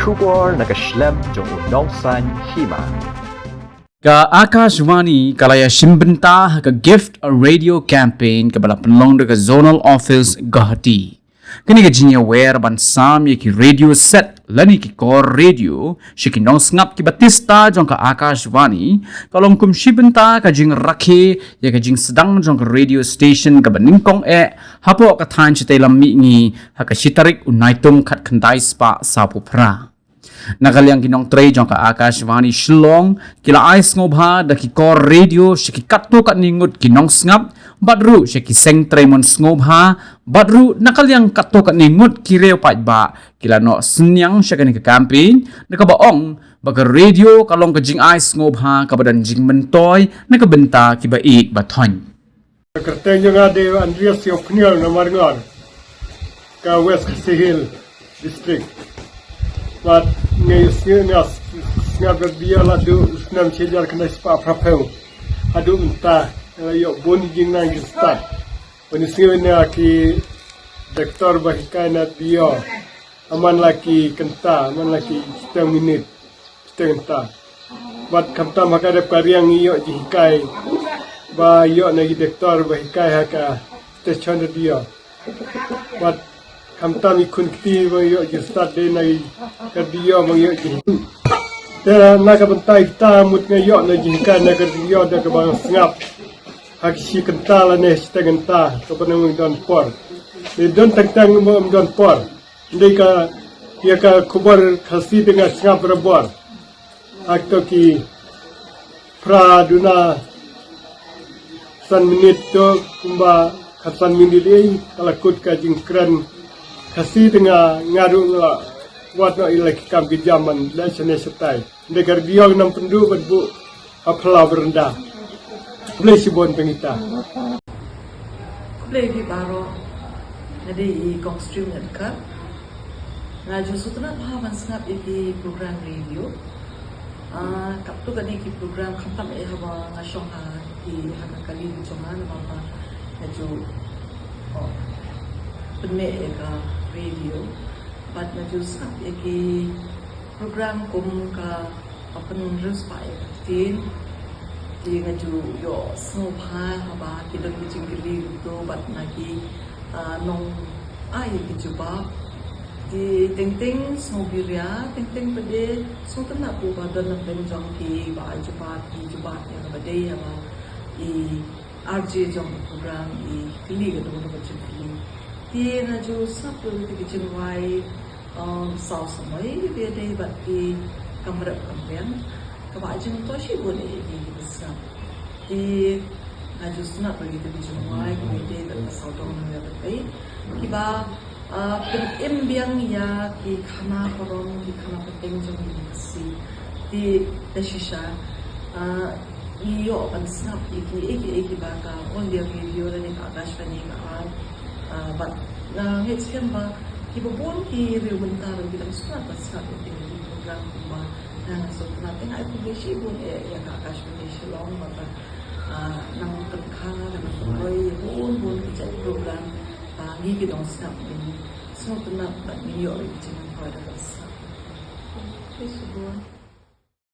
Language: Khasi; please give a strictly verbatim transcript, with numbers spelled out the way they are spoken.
Khubor na ka shlem jong u nongsaiñ hima. Ka Akashvani ka la ïa shim bynta ha ka Gift a Radio Campaign kaba la pynlong da ka Zonal Office Guwahati. Kane ka jingïawer ban sam ïa ki radio set lane ki kor radio sha ki nongsngap kiba tista jong ka Akashvani ka long kum shi bynta ka jingrakhe ïa ka jingsdang jong ka radio station kaba nyngkong eh hapoh ka thaiñ shatei lam mihngi ha ka shi tarik u Naitung khatkhyndai spah sawphew phra. Na ka liang ki nongtrei jong ka Akashvani Shillong ki la ai sngewbha da ki kor radio sha ki katto katne ngut ki nongsngap bad ruh sha ki seng trei mon sngewbha bad ruh na ka liang katto katne ngut ki riew paidbah ki la noh synñiang sha kane ka campaign da kaba ong ba ka radio ka long ka jingai sngewbha kaba don jingmyntoi na ka bynta kiba ïeit ba thoiñ. Ka kyrteng jong nga dei Andreas Ïewphniel na Marngor, ka West Khasi Hills District. Bad nga ïohsngew, nga sngap radio la duh u snem shi hajar khyndai spah phraphew haduh mynta. Nga la ïoh bun jingnang jingstad ban ïohsngew na ki doktor ba hikai na radio. Amman la ki kynta, amman la ki shiteng minit, shiteng kynta. Bad khamtam ha ka dep ka riang ngi ïoh jinghikai ba ïoh na ki doktor ba hikai ha ka station radio. Bad khamtam i khun kti ba ïoh jingstad dei na ka radio ba ïoh jing. Te na ka bynta ita mut nga ïoh na jinghikai na ka radio da kaba nga sngap ha ki shi kynta lane shiteng kynta kaba nang ym don por. Te don teng teng ba ym don por. Ndei ka, ïa ka khubor Khasi te nga sngap barabor. Hangto ki phra duna san minit to kumba khatsan minit ei ka la kut ka jingkren Khasi te nga, nga ruh nga la wad noh ïa la ki kam ki jam ban leh shane shatai. Ndei ka radio nang pynduh bad buh ha phyllaw baranda. Khublei shibun tang ita. Khublei phi baroh. Nga dei i Kong Stream Edgar. Nga ju sngewtynnat bha ban sngap ïa ki program radio. Ah, katto katne ki program khamtam eh haba nga shong ha ki ha ka kali jong nga namar ba nga ju, oh, pynmih ïa ka radio. Bad nga ju sngap ïa ki program kum ka Open Rus pa ïa ka ktien. Te nga ju ïoh sngewbha haba ki don ki jingkylli kumto bad na ki, ah, nongai ïa ki jubab. Te teng teng sngewbha ïa, teng teng pat de sngewtynnat ba don na pdeng jong ki ba ai jubab, ki jubab ïa kaba dei haba i R J jong ka program i kylli ka dei kaba jingkylli. Te nga ju sngap ïa ki jingrwai, um, saw samoi ïa ki dei bad ki kam rep kam riang. Kaba jingto shibun ïa ki ki sngap. Te nga ju sngap ïa ki jingrwai ki dei bad ka sawdong nongwei bad pei. Kiba Ah, pynim biang ïa ki khana parom, ki khana pateng jong ngi ki Khasi. Te, te shisha, ah, ngi ïoh ban sngap ïa ki, ïa ki, ïa ki ba ka All India Radio lane ka Akashvani ka ai. Ah, bad nga ngeit skhem ba kiba bun ki riew mynta ruh ki dang sngap ban sngap ïa ki, ïa ki program kumba nga sngewtynnat. Te nga ai khublei shibun ïa, ïa ka Akashvani Shillong ba ka, ah, nang pynkhang, nang pynroi ïa bun bun ki jait program. Ba ngi ki nongsngap ngi sngewtynnat bad ngi ïoh ïa ka jingmyntoi da ka sngap. Khublei shibun.